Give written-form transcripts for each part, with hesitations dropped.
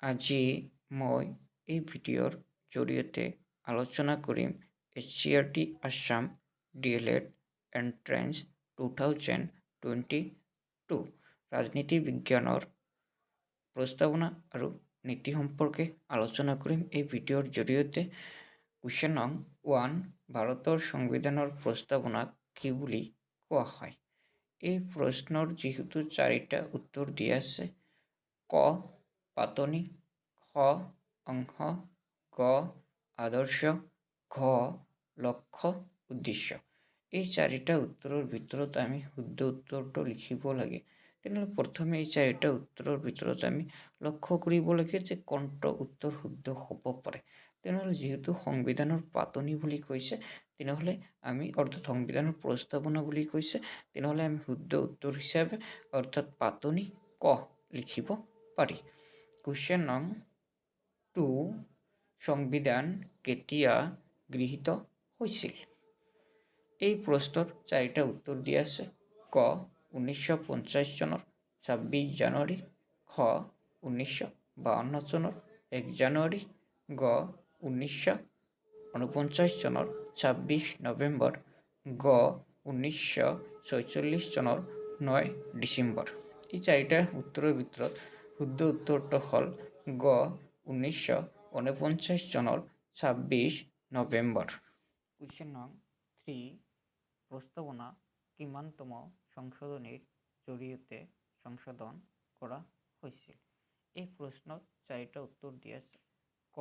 আজি মই এই ভিডিঅ'ৰ জৰিয়তে আলোচনা কৰিম SCERT Assam D.El.Ed entrance 2022 ৰাজনীতি বিজ্ঞানৰ প্ৰস্তাৱনা আৰু নীতি সম্পৰ্কে আলোচনা কৰিম এই ভিডিঅ'ৰ জৰিয়তে। কুৱেশ্যন নং 1, ভাৰতৰ সংবিধানৰ প্ৰস্তাৱনাক কি বুলি কোৱা হয়? এই প্ৰশ্নৰ যিহেতু চাৰিটা উত্তৰ দিয়া আছে, ক পাতনি, খ অংশ, গ আদৰ্শ, ঘ লক্ষ্য উদ্দেশ্য। এই চাৰিটা উত্তৰৰ ভিতৰত আমি শুদ্ধ উত্তৰটো লিখিব লাগে। তেনেহ'লে প্ৰথমে এই চাৰিটা উত্তৰৰ ভিতৰত আমি লক্ষ্য কৰিব লাগে যে কোনটো উত্তৰ শুদ্ধ হ'ব পাৰে। তেনেহ'লে যিহেতু সংবিধানৰ পাতনি বুলি কৈছে, তেনেহ'লে আমি অৰ্থাৎ সংবিধানৰ প্ৰস্তাৱনা বুলি কৈছে, তেনেহ'লে আমি শুদ্ধ উত্তৰ হিচাপে অৰ্থাৎ পাতনি ক লিখিব পাৰি। কুৱেশ্যন নং 2, সংবিধান কেতিয়া গৃহীত হৈছিল? এই প্ৰশ্নৰ চাৰিটা উত্তৰ দিয়া আছে, ক 1950 চনৰ 26 জানুৱাৰী, খ 1952 চনৰ 1 জানুৱাৰী, গ 1949 চনৰ 26 নৱেম্বৰ, গ 1946 চনৰ 9 ডিচেম্বৰ। এই চাৰিটা উত্তৰৰ ভিতৰত শুদ্ধ উত্তৰটো হ'ল গ 1949 চনৰ 26 নৱেম্বৰ। কুৱেশ্যন নং 3, প্ৰস্তাৱনা কিমানতম সংশোধনীৰ জৰিয়তে সংশোধন কৰা হৈছিল? এই প্ৰশ্নত চাৰিটা উত্তৰ দিয়া আছে, ক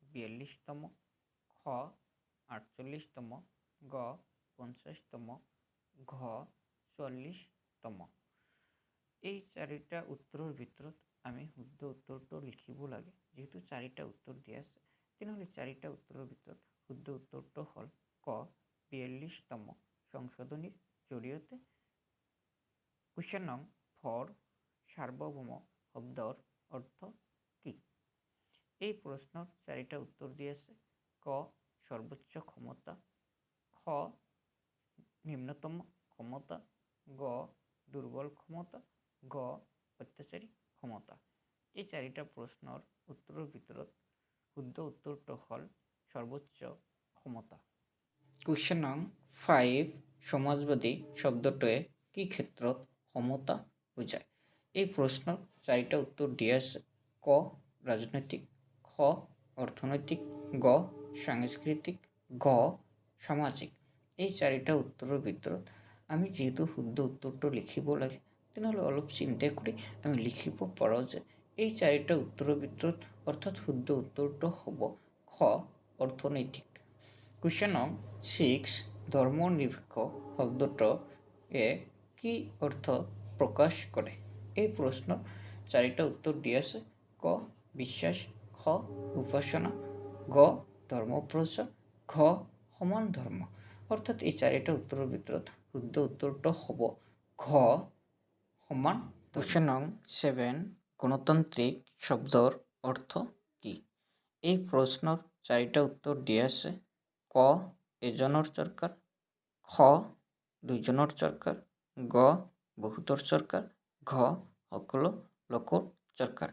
42তম, খ 48তম, গ 50তম, ঘ 44তম। এই চাৰিটা উত্তৰৰ ভিতৰত আমি শুদ্ধ উত্তৰটো লিখিব লাগে। যিহেতু চাৰিটা উত্তৰ দিয়া আছে, তেনেহ'লে চাৰিটা উত্তৰৰ ভিতৰত শুদ্ধ উত্তৰটো হ'ল ক 42তম সংশোধনীৰ জৰিয়তে। কুৱেশ্যন নং 4, সাৰ্বভৌম শব্দৰ অৰ্থ কি? এই প্ৰশ্নৰ চাৰিটা উত্তৰ দিয়া আছে, ক সৰ্বোচ্চ ক্ষমতা, খ নিম্নতম ক্ষমতা, গ দুৰ্বল ক্ষমতা, ঘ অত্যাচাৰী ক্ষমতা। এই চাৰিটা প্ৰশ্নৰ উত্তৰৰ ভিতৰত শুদ্ধ উত্তৰটো হ'ল সৰ্বোচ্চ ক্ষমতা। কুৱেশ্যন নং 5, সমাজবাদী শব্দটোৱে কি ক্ষেত্ৰত সমতা বুজায়? এই প্ৰশ্নৰ চাৰিটা উত্তৰ দিয়া আছে, ক ৰাজনৈতিক, খ অৰ্থনৈতিক, গ সাংস্কৃতিক, ঘ সামাজিক। এই চাৰিটা উত্তৰৰ ভিতৰত আমি যিহেতু শুদ্ধ উত্তৰটো লিখিব লাগে, তেনেহ'লে অলপ চিন্তা কৰি আমি লিখিব পাৰোঁ যে এই চাৰিটা উত্তৰৰ ভিতৰত অৰ্থাৎ শুদ্ধ উত্তৰটো হ'ব খ অৰ্থনৈতিক। কুৱেশ্যন নং 6, ধৰ্মনিৰপেক্ষ শব্দটোৱে কি অৰ্থ প্ৰকাশ কৰে? এই প্ৰশ্নৰ চাৰিটা উত্তৰ দিয়া আছে, ক বিশ্বাস, খ উপাসনা, গ ধৰ্মপ্ৰচাৰ, ঘ সমান ধৰ্ম। অৰ্থাৎ এই চাৰিটা উত্তৰৰ ভিতৰত শুদ্ধ উত্তৰটো হ'ব ঘ সমান। কুৱেশ্যন নং 7, গণতান্ত্ৰিক শব্দৰ অৰ্থ কি? এই প্ৰশ্নৰ চাৰিটা উত্তৰ দিয়া আছে, ক এজনৰ চৰকাৰ, খ দুজনৰ চৰকাৰ, গ বহুতৰ চৰকাৰ, ঘ সকলো লোকৰ চৰকাৰ।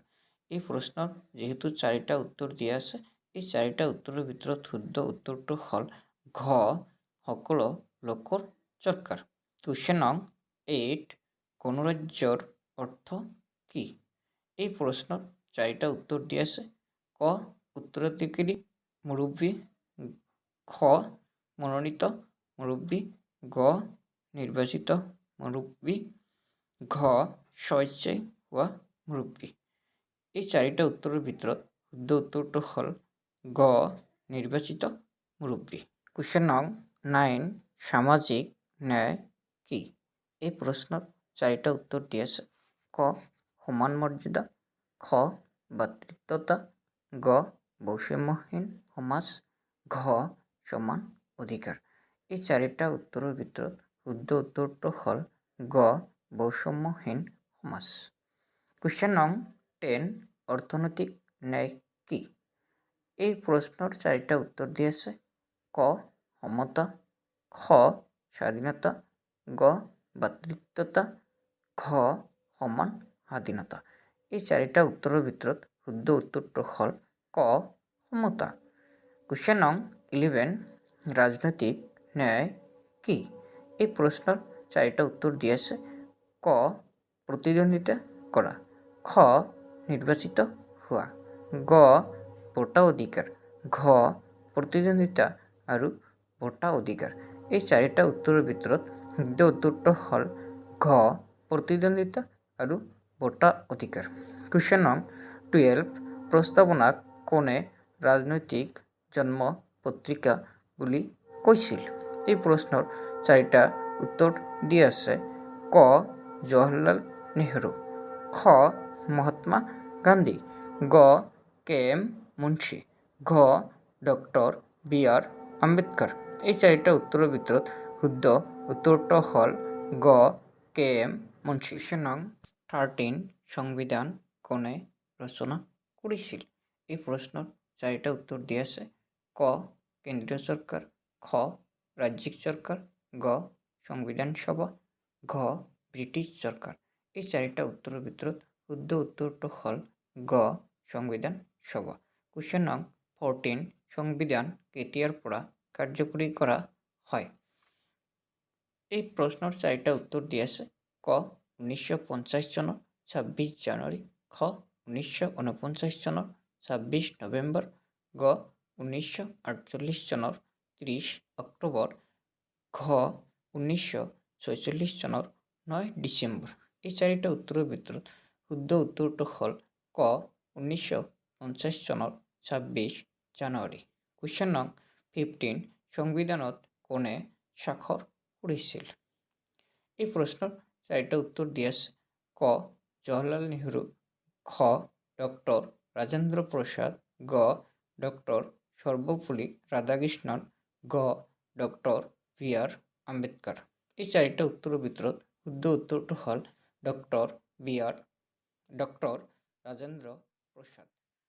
এই প্ৰশ্নৰ যিহেতু চাৰিটা উত্তৰ দিয়া আছে, এই চাৰিটা উত্তৰৰ ভিতৰত শুদ্ধ উত্তৰটো হ'ল ঘ সকলো লোকৰ চৰকাৰ। কুৱেশ্যন নং 8, গণৰাজ্যৰ অৰ্থ কি? এই প্ৰশ্নৰ চাৰিটা উত্তৰ দিয়া আছে, ক উত্তৰাধিকাৰী মুৰব্বী, খ মনোনীত মুৰব্বী, গ নিৰ্বাচিত মুৰব্বী, ঘ স্বেচ্ছাই হোৱা মুৰব্বী। এই চাৰিটা উত্তৰৰ ভিতৰত শুদ্ধ উত্তৰটো হ'ল গ নিৰ্বাচিত মুৰব্বী। কুৱেশ্যন নং 9, সামাজিক ন্যায় কি? এই প্ৰশ্নৰ চাৰিটা উত্তৰ দিয়া আছে, ক সমান মৰ্যাদা, খ ভাতৃত্বতা, গ বৈষম্যহীন সমাজ, ঘ সমান অধিকাৰ। এই চাৰিটা উত্তৰৰ ভিতৰত শুদ্ধ উত্তৰটো হ'ল গ বৈষম্যহীন সমাজ। কুৱেশ্যন নং 10, অৰ্থনৈতিক ন্যায় কি? এই প্ৰশ্নৰ চাৰিটা উত্তৰ দিয়া আছে, ক সমতা, খ স্বাধীনতা, গ ভাতৃত্বতা, ঘ সমান স্বাধীনতা। এই চাৰিটা উত্তৰৰ ভিতৰত শুদ্ধ উত্তৰটো হ'ল ক, সমতা। কুৱেশ্যন নং 11, ৰাজনৈতিক ন্যায় কি? এই প্ৰশ্নৰ চাৰিটা উত্তৰ দি আছে। ক, প্ৰতিদ্বন্দ্বিতা কৰা, খ, নিৰ্বাচিত হোৱা, গ, ভোটা অধিকাৰ, ঘ, প্ৰতিদ্বন্দ্বিতা আৰু ভোটা অধিকাৰ। এই চাৰিটা উত্তৰৰ ভিতৰত শুদ্ধ উত্তৰটো হ'ল ঘ, প্ৰতিদ্বন্দ্বিতা আৰু ভোটা অধিকাৰ। কুৱেশ্যন নং 12, প্ৰস্তাৱনাক কোনে ৰাজনৈতিক জন্ম পত্ৰিকা বুলি কৈছিল? এই প্ৰশ্নৰ চাৰিটা উত্তৰ দি আছে। ক, জৱাহৰলাল নেহৰু, খ, মহাত্মা গান্ধী, গ, কে এম মুন্সী, ঘ, ডক্টৰ বি আৰ আম্বেদকাৰ। এই চাৰিটা উত্তৰৰ ভিতৰত শুদ্ধ উত্তৰটো হ'ল গ, কে এম মুন্সী। কুৱেশ্যন নং 13, সংবিধান কোনে ৰচনা কৰিছিল? এই প্ৰশ্নৰ চাৰিটা উত্তৰ দি আছে। ক, কেন্দ্ৰীয় চৰকাৰ, খ, ৰাজ্যিক চৰকাৰ, গ, সংবিধান সভা, ঘ, ব্ৰিটিছ চৰকাৰ। এই চাৰিটা উত্তৰৰ ভিতৰত শুদ্ধ উত্তৰটো হ'ল গ, সংবিধান সভা। কুৱেশ্যন নং 14, সংবিধান কেতিয়াৰ পৰা কাৰ্যকৰী কৰা হয়? এই প্ৰশ্নৰ চাৰিটা উত্তৰ দি আছে। ক, 1950 চনৰ 26 জানুৱাৰী, খ, 1949 চনৰ 26 নৱেম্বৰ, গ, 1948 চনৰ 30 অক্টোবৰ, ঘ, 1946 চনৰ 9 ডিচেম্বৰ। এই চাৰিটা উত্তৰৰ ভিতৰত শুদ্ধ উত্তৰটো হ'ল ক, 1950 চনৰ 26 জানুৱাৰী। কুৱেশ্যন নং 15, সংবিধানত কোনে স্বাক্ষৰ কৰিছিল? এই প্ৰশ্নৰ চাৰিটা উত্তৰ দি আছে। ক, জৱাহৰলাল নেহৰু, খ, ডক্টৰ ৰাজেন্দ্ৰ প্ৰসাদ, গ, ডক্টৰ সৰ্বপল্লী ৰাধাকৃষ্ণন, গ, ডক্টৰ বি আৰ আম্বেদকাৰ। এই চাৰিটা উত্তৰৰ ভিতৰত শুদ্ধ উত্তৰটো হ'ল ডক্টৰ Rajendra Prasad.